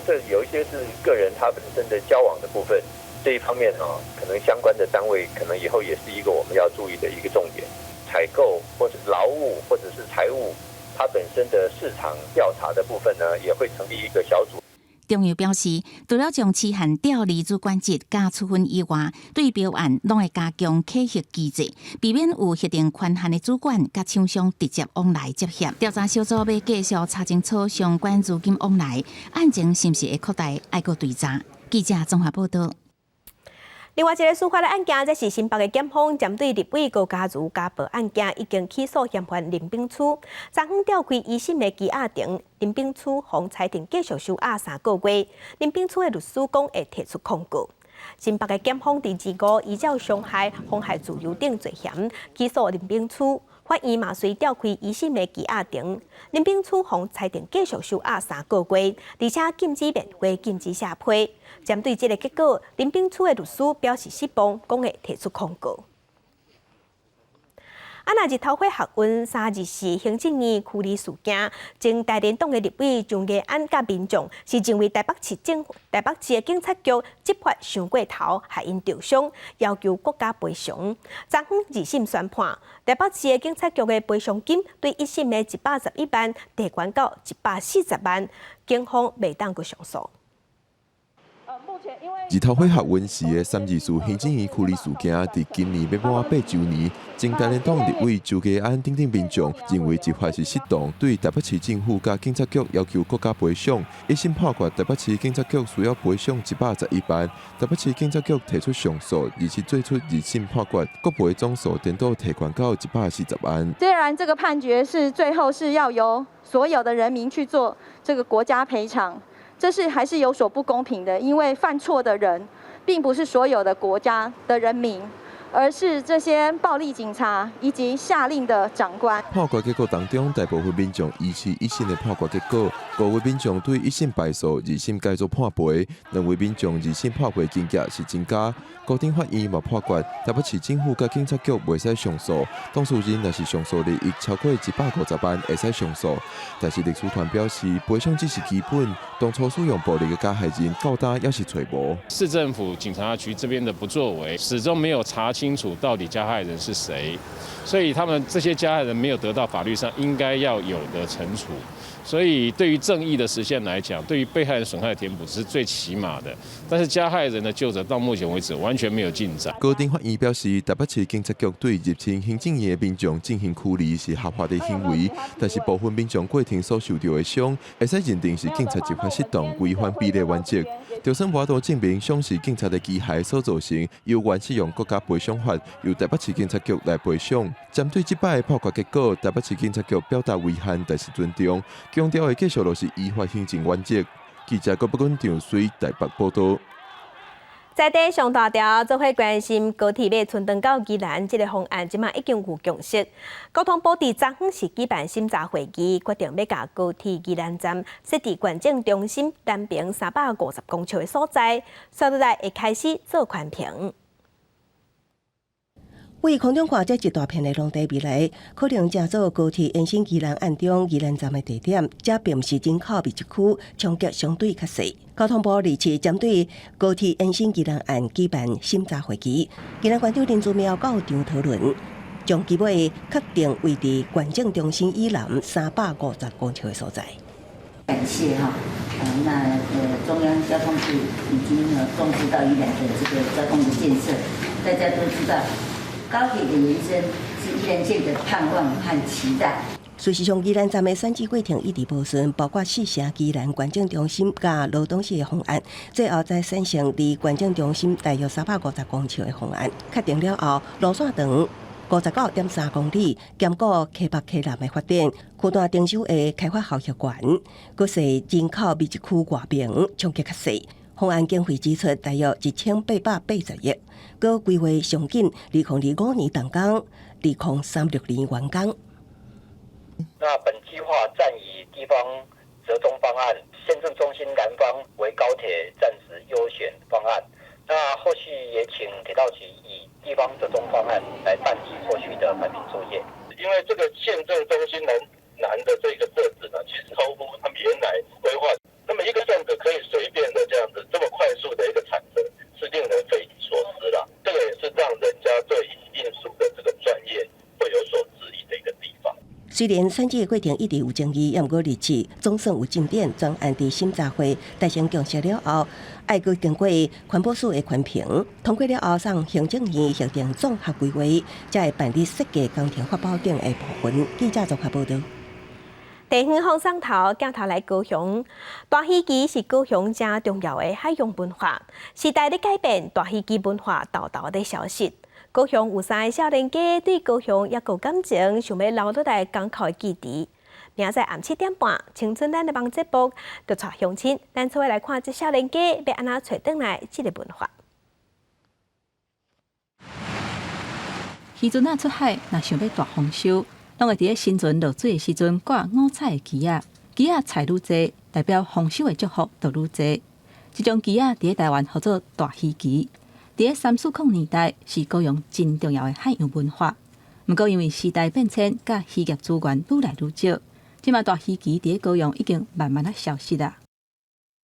這有一些是個人他本身的交往的部分，這一方面啊，可能相關的單位可能以後也是一個我們要注意的一個重點。採購或者勞務或者是財務，它本身的市場調查的部分呢，也會成立一個小組。中油表示，除了將徐漢調離主管職佮處分以外，對標案攏會加強考核機制，避免有特定權限的主管佮廠商直接往來接洽。調查小組欲繼續查清楚相關資金往來，案情是毋是會擴大，愛閣追查。記者綜合報道。另外一个司法的案件，這是新北的檢方針對立委高嘉瑜家暴案件，已經起訴嫌犯林秉樞。昨昏調開一審的羈押庭，林秉樞予裁定繼續收押3個月。林秉樞的律師講會提出抗告。新北的檢方佇25依照傷害、妨害自由等罪嫌起訴林秉樞，法院嘛隨調開一審的羈押庭，林秉樞予裁定繼續收押3個月，而且禁止面會、禁止寫批。針對這个結果，林秉樞的律師表示失望，講會提出抗告。啊，若日頭花學運324行政院驅離事件，前台聯黨的立委張義安佮民眾是認為台北市的警察局執法傷過頭，害𪜶著傷，要求國家賠償。昨昏二審宣判，台北市的警察局的賠償金對一審的111萬提懸到140萬，警方袂當閣上訴。日頭花學運時的324行政院驅離事件，佇今年欲滿8週年。前台聯黨立委周家安等等民眾認為執法是失當，對台北市政府佮警察局要求國家賠償。一審判決台北市警察局需要賠償111萬，台北市警察局提出上訴，而且做出二審判決，國賠總數顛倒提懸到140萬。雖然這個判決是最後是要由所有的人民去做這個國家賠償。這是還是有所不公平的，因為犯錯的人並不是所有的國家的人民，而是這些暴力警察以及下令的長官。判決結果當中，大部分民眾支持一審的判決結果，五位民眾對一審敗訴，二審改做判賠；兩位民眾二審判賠金額是增加。高等法院嘛判決，台北市政府佮警察局袂使上訴，當事人若是上訴利益超過150萬，會使上訴。但是律師團表示，賠償只是基本，當初使用暴力的加害人到今猶是揣無。市政府警察局這邊的不作為，始終沒有查清楚到底加害人是誰，所以他們這些加害人沒有得到法律上應該要有的懲處。所以對於正義的實現來講，對於被害人損害填補是最起碼的，但是加害人的究責到目前為止完全沒有進展。高等法院表示，台北市警察局對入侵行政院的民眾進行驅離是合法的行為，但是部分民眾過程所受著的傷，會使認定是警察執法失當，違反比例原則。就算無法度證明傷是警察的機械所造成，由原適用國家賠償法，由台北市警察局來賠償。針對這擺的判決結果，台北市警察局表達遺憾，但是尊重，強調會繼續落實依法行政原則。記者郭北軍、張水台北報導。在地上大條，做伙關心高鐵欲伸長到宜蘭這个方案，這馬已經有共識。交通部佇昨昏是舉辦審查會議，決定欲共高鐵宜蘭站設佇縣政中心南爿350公尺的所在，紲落來會開始做環評。位空中看這一大片的農地，未來可能成做高鐵延伸宜蘭案中宜蘭站的地點，這並毋是人口密集區，衝擊相對較細。交通部二次針對高鐵延伸宜蘭案舉辦審查會議，宜蘭縣長林姿妙到場討論，將其尾確定位佇縣政中心以南350公尺的所在。感謝哈，那中央交通部已經重視到宜蘭的這個交通的建設，大家都知道。高鐵的延伸是宜蘭縣的盼望和期待。事實上，宜蘭站的選址過程一直無順，包括四城宜蘭縣政中心佮羅東市的方案，最後才選成離縣政中心大約350公尺的方案。確定了後，路線長59.3公里，兼顧溪北溪南的發展，區段徵收的開發效益懸，閣是人口密集區外爿，衝擊較細。方案經費支出大約1880億，閣規劃上緊，2025年動工，2036年完工。那本計劃暫以地方折中方案，縣政中心南方為高鐵站址優選方案。那後續也請鐵道局以地方折中方案來辦理後續的環評作業。因為這個縣政中心南的這個設置呢，其實超乎他們原來規劃。那麼一個站址可以隨便的這樣子這麼快速的一個產生，是令人匪夷所思啦。這個也是讓人家對運輸的這個專業會有所質疑的一個地方。雖然選址的過程一直有爭議，猶毋過日子總算有進展，專案佇審查會達成共識了後，愛閣經過環保署的環評通過了後，送行政院核定綜合規劃，才會辦理設計工程發包等的部分。記者綜合報導。地方放送頭鏡頭來高雄，大魚旗是高雄誠重要的海洋文化。時代咧改變，大魚旗文化沓沓咧消失。高雄有三个少年家對高雄猶閣有感情，想欲留落來港口的記憶。明仔載暗7點半，青春咱的網節目就帶鄉親，咱做伙來看這少年家欲按怎揣轉來這个文化。漁船仔出海，若想欲大豐收，攏會佇咧新船落水的時陣掛五彩的旗仔，旗仔彩愈濟，代表豐收的祝福就愈濟。這種旗仔佇咧台灣號做大魚旗，佇咧三四空年代是高雄真重要的海洋文化。毋過因為時代變遷，佮漁業資源愈來愈少，這馬大魚旗佇咧高雄已經慢慢仔消失啦。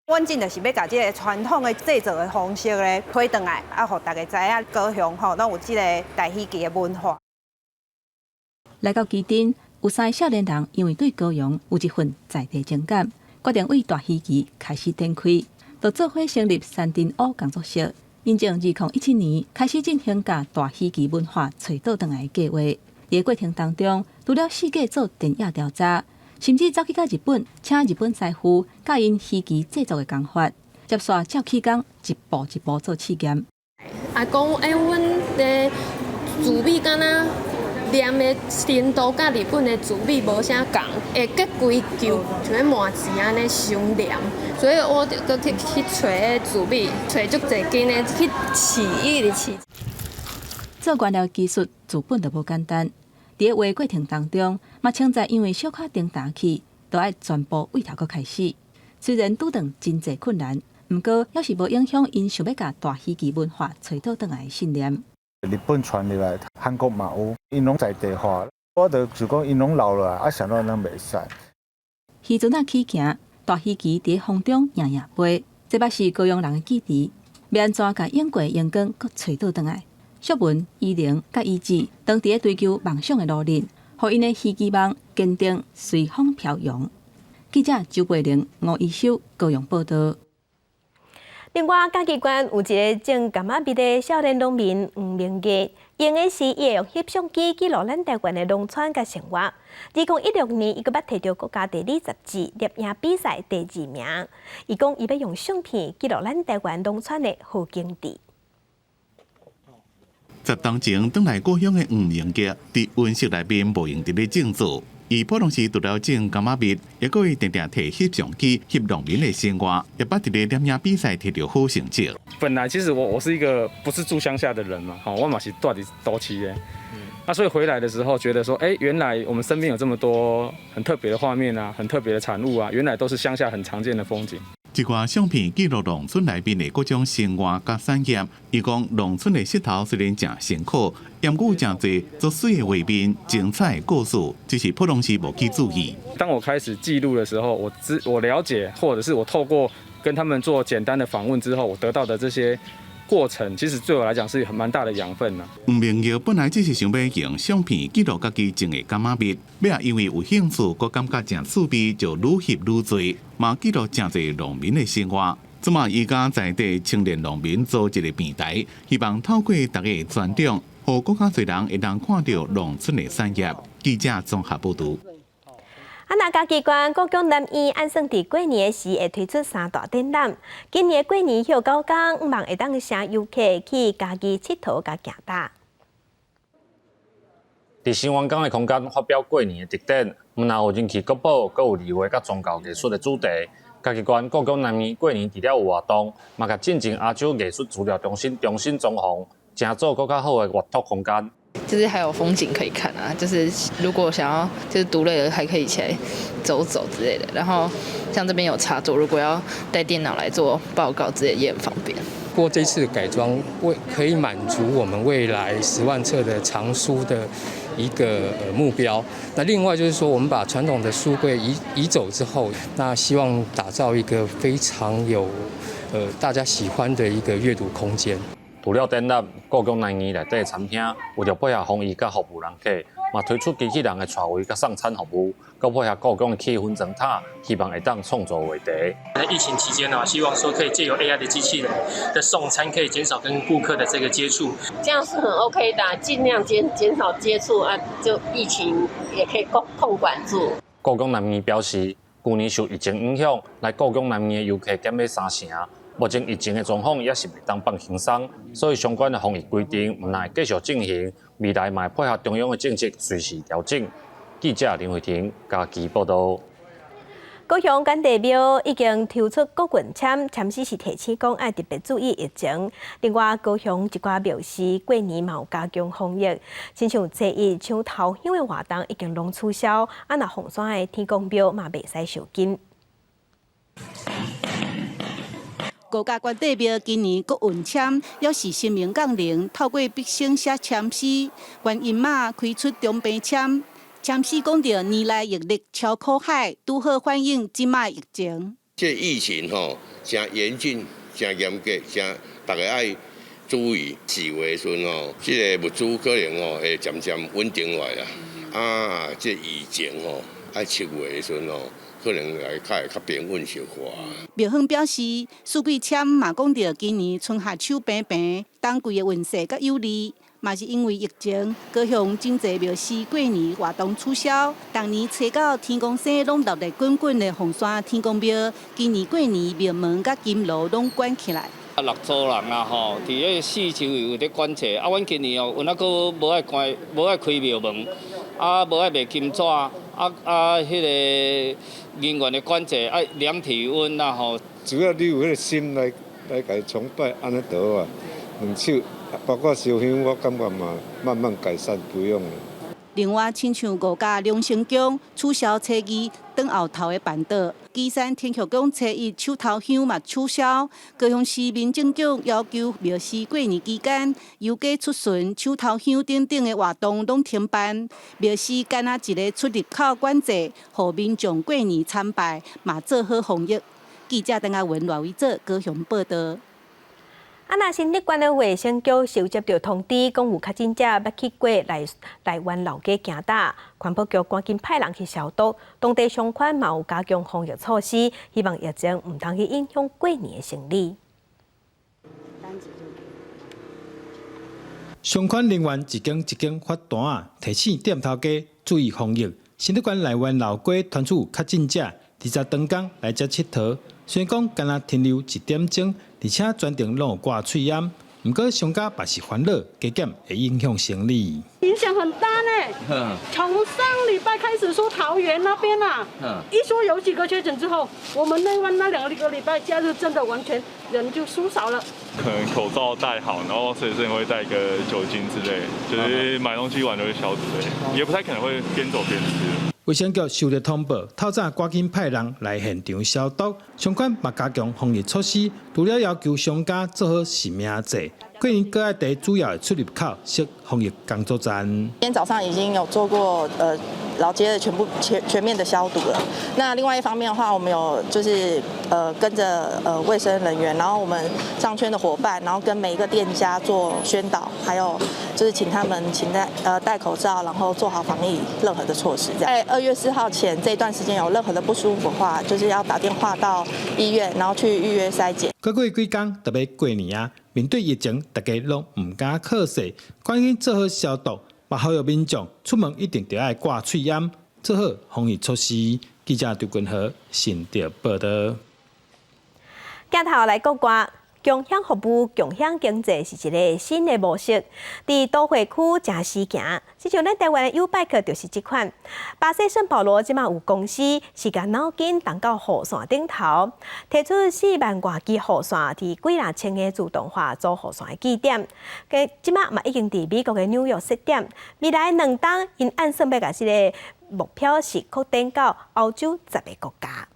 阮真就是欲共這个傳統的製作的方式咧推轉來，啊，予大家知影高雄吼攏有這个大魚旗的文化。來到旗津，有三个少年人因為對高雄有一份在地情感，決定為大魚旗開始展開，就做伙成立三珍烏工作室。𪜶從2017年開始進行共大魚旗文化揣倒轉來的計劃。佇過程當中，除了四界做田野調查，甚至走去到日本，請日本師傅教𪜶魚旗製作的工法，接續照起工，一步一步做試驗。啊，講欸，阮的字母敢若念的程度，佮日本的字母無啥仝，會結規嚿像咧麻糍按呢傷黏，所以我就閣去揣彼字母，揣足濟間的去試，一直試。做原料技術自本就無簡單。佇咧畫過程當中，嘛稱讚因為小可停呾去，都愛全部對頭閣開始。雖然拄著真濟困難，毋過猶是無影響𪜶想欲共大魚旗文化揣倒轉來的信念。日本傳入來，韓國嘛有，𪜶攏在地化。我就想講，𪜶攏留落來，啊，啥物攏袂使。魚船仔起行，大魚旗佇風中搖搖飛，這捌是高雄人的記憶。欲按怎共湧過的榮光閣揣倒轉來？淑文、依玲佮伊志，當佇咧追求夢想的路裡，予𪜶的魚旗夢堅定隨風飄揚。記者周培玲、吳一修高雄報道。另外，嘉義縣有一个種柑仔蜜的少年農民黃明義，閒的時，伊會用翕相機記錄咱台灣的農村佮生活。2016年，伊閣捌提著國家地理雜誌攝影比賽第二名。伊講，伊欲用相片記錄咱台灣農村的好景致。10冬前，轉來故鄉的黃明傑，佇溫室內面無閒佇咧種樹。伊普通時除了種柑仔蜜，猶閣會定定提翕相機翕農民的生活，也捌佇咧攝影比賽提著好成績。本來其實我是一個不是住鄉下的人嘛，我嘛是蹛佇都市的，啊，所以回來的時候覺得說，欸，原來我們身邊有這麼多很特別的畫面啊，很特別的產物啊，原來都是鄉下很常見的風景。這寡相片記錄農村內面的各種生活佮產業。伊講農村的日頭雖然誠辛苦，毋過有誠濟足媠的畫面、精彩的故事，只是普通時無去注意。當我開始記錄的時候，我了解，或者是我透過跟他們做簡單的訪問之後，我得到的這些過程，其實對我來講是蠻大的養分啦。黃明耀本來只是想欲用相片記錄家己種的柑仔蜜，尾仔因為有興趣，閣感覺誠趣味，就愈翕愈濟，嘛記錄誠濟農民的生活。這馬伊佮在地青年農民組一个平台，希望透過大家的專長，予閣較濟人會當看著農村的產業。記者綜合報導。啊，若嘉義縣故宮南院按算佇過年時會推出三大展覽。今年過年歇九工，望會當請遊客去嘉義𨑨迌佮行搭。佇新灣港的空間發表過年的特展，毋但有人氣國寶，閣有字畫佮宗教藝術的主題。嘉義縣故宮南院過年除了有活動，嘛共進前亞洲藝術資料中心重新裝潢，成做閣較好的閱讀空間。就是還有風景可以看啊，就是如果想要就是讀累了，還可以起來走走之類的。然後像這邊有插座，如果要帶電腦來做報告之類也很方便。不過這次改裝為可以滿足我們未來10萬冊的藏書的一個目標。那另外就是說，我們把傳統的書櫃移走之後，那希望打造一個非常有大家喜歡的一個閱讀空間。除了展覽，故宮南院內底餐廳為著配合防疫佮服務人客，嘛推出機器人的帶位佮送餐服務，閣配合故宮的氣氛燈塔，希望會當創造話題。在疫情期間呢，希望說可以借由 AI 的機器人的送餐，可以減少跟顧客的這個接觸。這樣是很 OK 的，盡量減少接觸啊，就疫情也可以控管住。故宮南院表示，舊年受疫情影響，來故宮南院的遊客減去三成。目前疫情的狀況猶是袂當放輕鬆，所以相關的防疫規定毋但會繼續進行，未來嘛會配合中央的政策隨時調整。記者林慧婷嘉義報導。高雄關帝廟已經抽出國運籤，籤詩是提醒講愛特別注意疫情。另外，高雄一寡廟寺過年嘛有加強防疫，親像初一搶頭香的活動已經攏取消，啊，若鳳山的天公廟嘛袂使受金。高甲關帝廟今年國運籤，猶是神明降臨，透過筆仙寫籤詩，觀音媽開出中平籤，籤詩講著年來業力超苦海，拄好反映這擺疫情。這疫情吼，誠嚴峻、誠嚴格，誠逐家愛注意。4月時陣吼，這个物資可能吼會漸漸穩定落來啦。啊，這疫情吼，愛7月的時陣吼，可能會較會較平穩小可。廟方表示，四季籤嘛講著今年春夏秋平平，冬季的運勢較有利，嘛是因為疫情，高雄真濟廟寺過年活動取消。逐年初九天公生攏熱熱滾滾的鳳山天公廟，今年過年廟門佮金爐攏關起來。啊，六組人啊吼，佇咧四周圍有咧管制。啊，阮今年哦，阮猶閣無愛關，無愛開廟門，啊，無愛賣金紙，啊啊，彼个人員的管制，愛量體溫啊吼。只要你有彼个心來共伊崇拜，按呢就好啊。兩手包括燒香，我感覺嘛慢慢改善，不用了。另外，親像五甲龍成宮取消初二轉後頭的辦桌，旗山天后宮初一手頭香嘛取消。高雄市民政局要求廟司過年期間遊街出巡、手頭香等等的活動攏停辦。廟司干焦一个出入口管制，予民眾過年參拜嘛做好防疫。記者鄧亞文、賴偉哲高雄報道。啊，若新竹縣的衛生局收接著通知，講有確診者捌去過內內灣老街行搭，環保局趕緊派人去消毒，當地商圈嘛有加強防疫措施，希望疫情毋通去影響過年的生理。相關人員一間一間發單，提醒店頭家注意防疫。新竹縣內灣老街傳出有確診者，20當工來遮𨑨迌，雖然講干焦停留一點鐘，而且全程攏有掛喙罨，毋過商家嘛是煩惱，加減會影響生意。影響很大呢。從上禮拜開始說桃園那邊啊，一說有幾個確診之後，我們內灣那2個禮拜假日真的完全人就疏少了。可能口罩戴好，然後隨身會帶個酒精之類，就是買東西完就會消毒，也不太可能會邊走邊吃。衛生局收到通報，透早趕緊派人來現場消毒，相關嘛加強防疫措施，除了要求商家做好實名制，過年閣愛佇主要的出入口設防疫工作站。今天早上已經有做過老街的全部全面的消毒了。那另外一方面的話，我們有就是跟着衛生人員，然後我們商圈的夥伴，然後跟每一個店家做宣導，還有就是請他們請戴口罩，然後做好防疫任何的措施。在2月4號前這段時間有任何的不舒服的話，就是要打電話到醫院，然後去預約篩檢。閣過幾工就欲過年啊，面對疫情，大家攏毋敢靠勢，趕緊做好消毒，嘛呼籲民眾出門一定著愛掛喙罨，做好防疫措施。記者張君和新竹報道。鏡頭來國外。共享服務、共享經濟是一个新的模式，佇都會區誠時行。親像咱台灣的 YouBike 就是這款。巴西聖保羅這馬有公司是共腦筋動到雨傘頂頭，提出4萬外支雨傘，佇幾若千个自動化租雨傘的據點。佮這馬嘛已經佇美國的紐約設點。未來2冬，𪜶按算欲共這个目標是擴展到歐洲10个國家。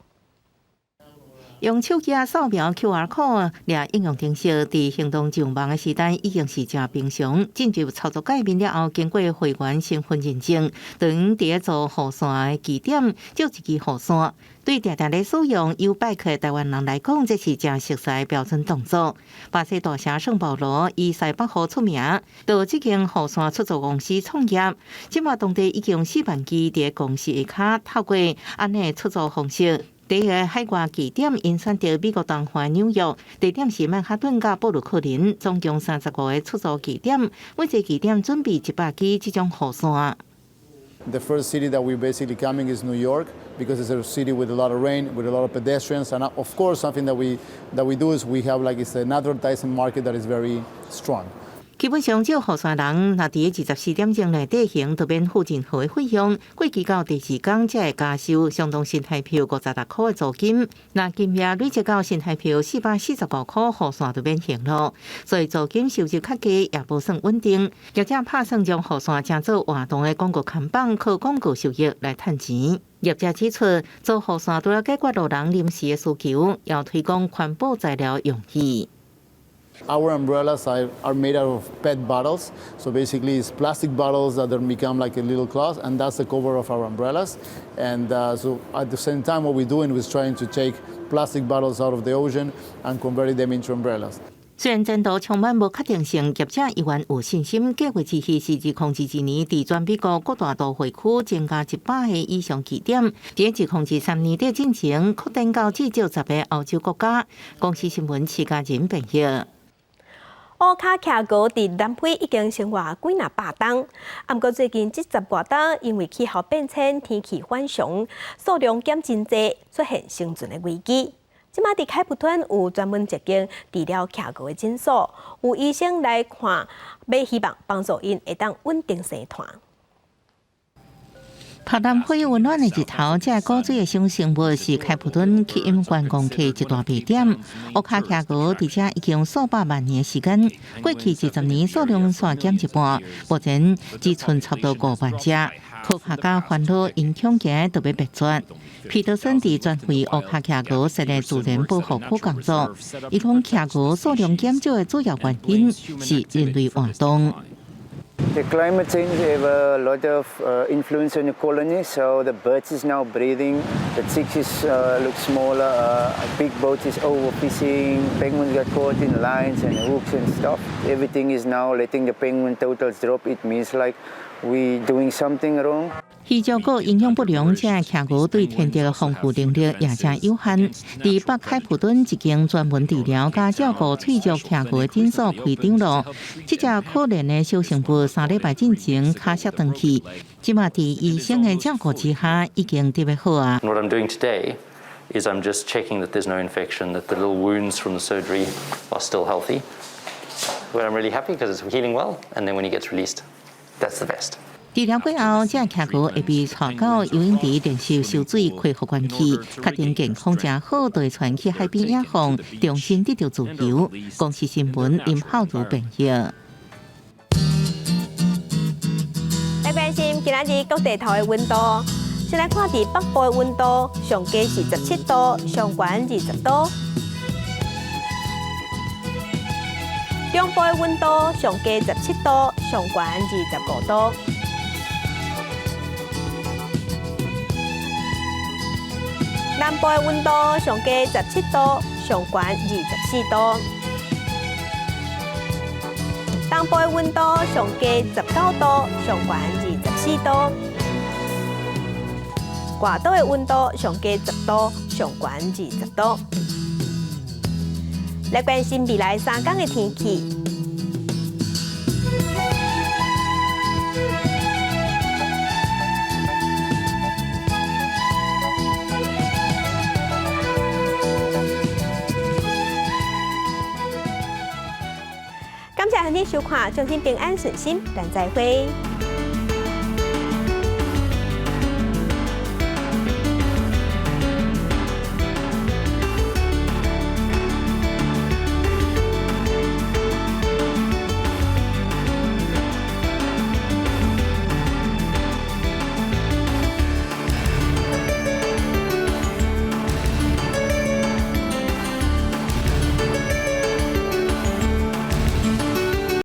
用手機仔掃描 QR code 掠應用程式，佇行動上網的時代已經是誠平常。進入操作界面了後，經過會員身份認證，當佇咧租雨傘的據點借一支雨傘。對定定咧使用 YouBike 的台灣人來講，這是誠熟悉的標準動作。巴西大城聖保羅以西北雨出名，就這間雨傘出租公司創業，這馬當地已經4萬支佇公司下跤透過按呢出租方式。第一个海外據點，𪜶選擇美國東岸紐約，地點是曼哈頓佮布魯克林，總共35个出租據點，每一个據點準備100支這種雨傘。 The first city that we're basically coming is New York because it's a city with a lot of rain, with a lot of pedestrians, and of course something that we do is we have like it's an advertising market that is very strong. 基本上，借雨傘人若佇24點鐘內底行，就免付任何的費用。過期到第二工才會加收相當新台幣56塊的租金。若金額累積到新台幣445塊，雨傘就免還囉。所以租金收入較低，也無算穩定。業者拍算將雨傘成做活動的廣告看板，靠廣告收益來趁錢。業者指出，租雨傘除了解決路人臨時的需求，也推廣環保材料用具。 Our umbrellas are made out of PET bottles. So basically, it's plastic bottles that then become like a little cloth, and that's the cover of our umbrellas. And so at the same time, what we're doing is trying to take plastic bottles out of the ocean and converting them into umbrellas. 雖然前途充滿無確定性，業者依然有信心。計劃持續是2022年，佇全美國各大都會區增加100個以上據點。佇2023年底進前擴展到至少10個歐洲國家。公視新聞徐家仁編譯。烏跤企鵝佇南非已經生活幾若百冬，毋過最近這10外冬，因為氣候變遷、天氣反常，數量減真濟，出現生存的危機。這馬佇開普敦有專門一間治療企鵝的診所，有醫生來看，欲希望幫助𪜶會當穩定生團。柏南非溫暖的日頭，這個古錐的小生物是開普敦吸引觀光客一大賣點。烏跤企鵝佇遮已經數百萬年的時間，過去20年數量煞減一半，目前只賰差不多5萬隻。科學家煩惱𪜶恐驚著欲滅絕。彼得森佇專為烏跤企鵝設的自然保護區工作，伊講企鵝數量減少的主要原因是人類活動。 The climate change have a lot of influence on the colony, so the birds is now breeding, the chicks is look smaller, big boats is overfishing, penguins got caught in lines and hooks and stuff. Everything is now letting the penguin totals drop. It means like we doing something wrong. 魚照顧營養不良，這企鵝對天敵的防護能力也誠有限。佇北開普敦一間專門治療佮照顧脆弱企鵝的診所開張囉。這隻可憐的小生物3禮拜進前跤摔斷去，這馬佇醫生的照顧之下，已經特別好啊。 What I'm doing today is I'm just checking that there's no infection, that the little wounds from the surgery are still healthy. But I'm really happy because it's healing well, and then when he gets released, that's the best. 治療過後，這企鵝會被帶到游泳池練習游水，恢復元氣，確定健康誠好，就會傳去海邊野放，重新得著自由。公視新聞林浩如編譯。來關心今仔日各地頭的溫度，先來看佇北部的溫度，上低是17度，上懸20度。中部的溫度上低17度，上懸25度。南部的溫度上低17度，上懸24度。東部的溫度上低19度，上懸24度。外島的溫度上低10度，上懸20度。來關心未來3天的天氣。感謝你收看，祝您平安順心，咱再會。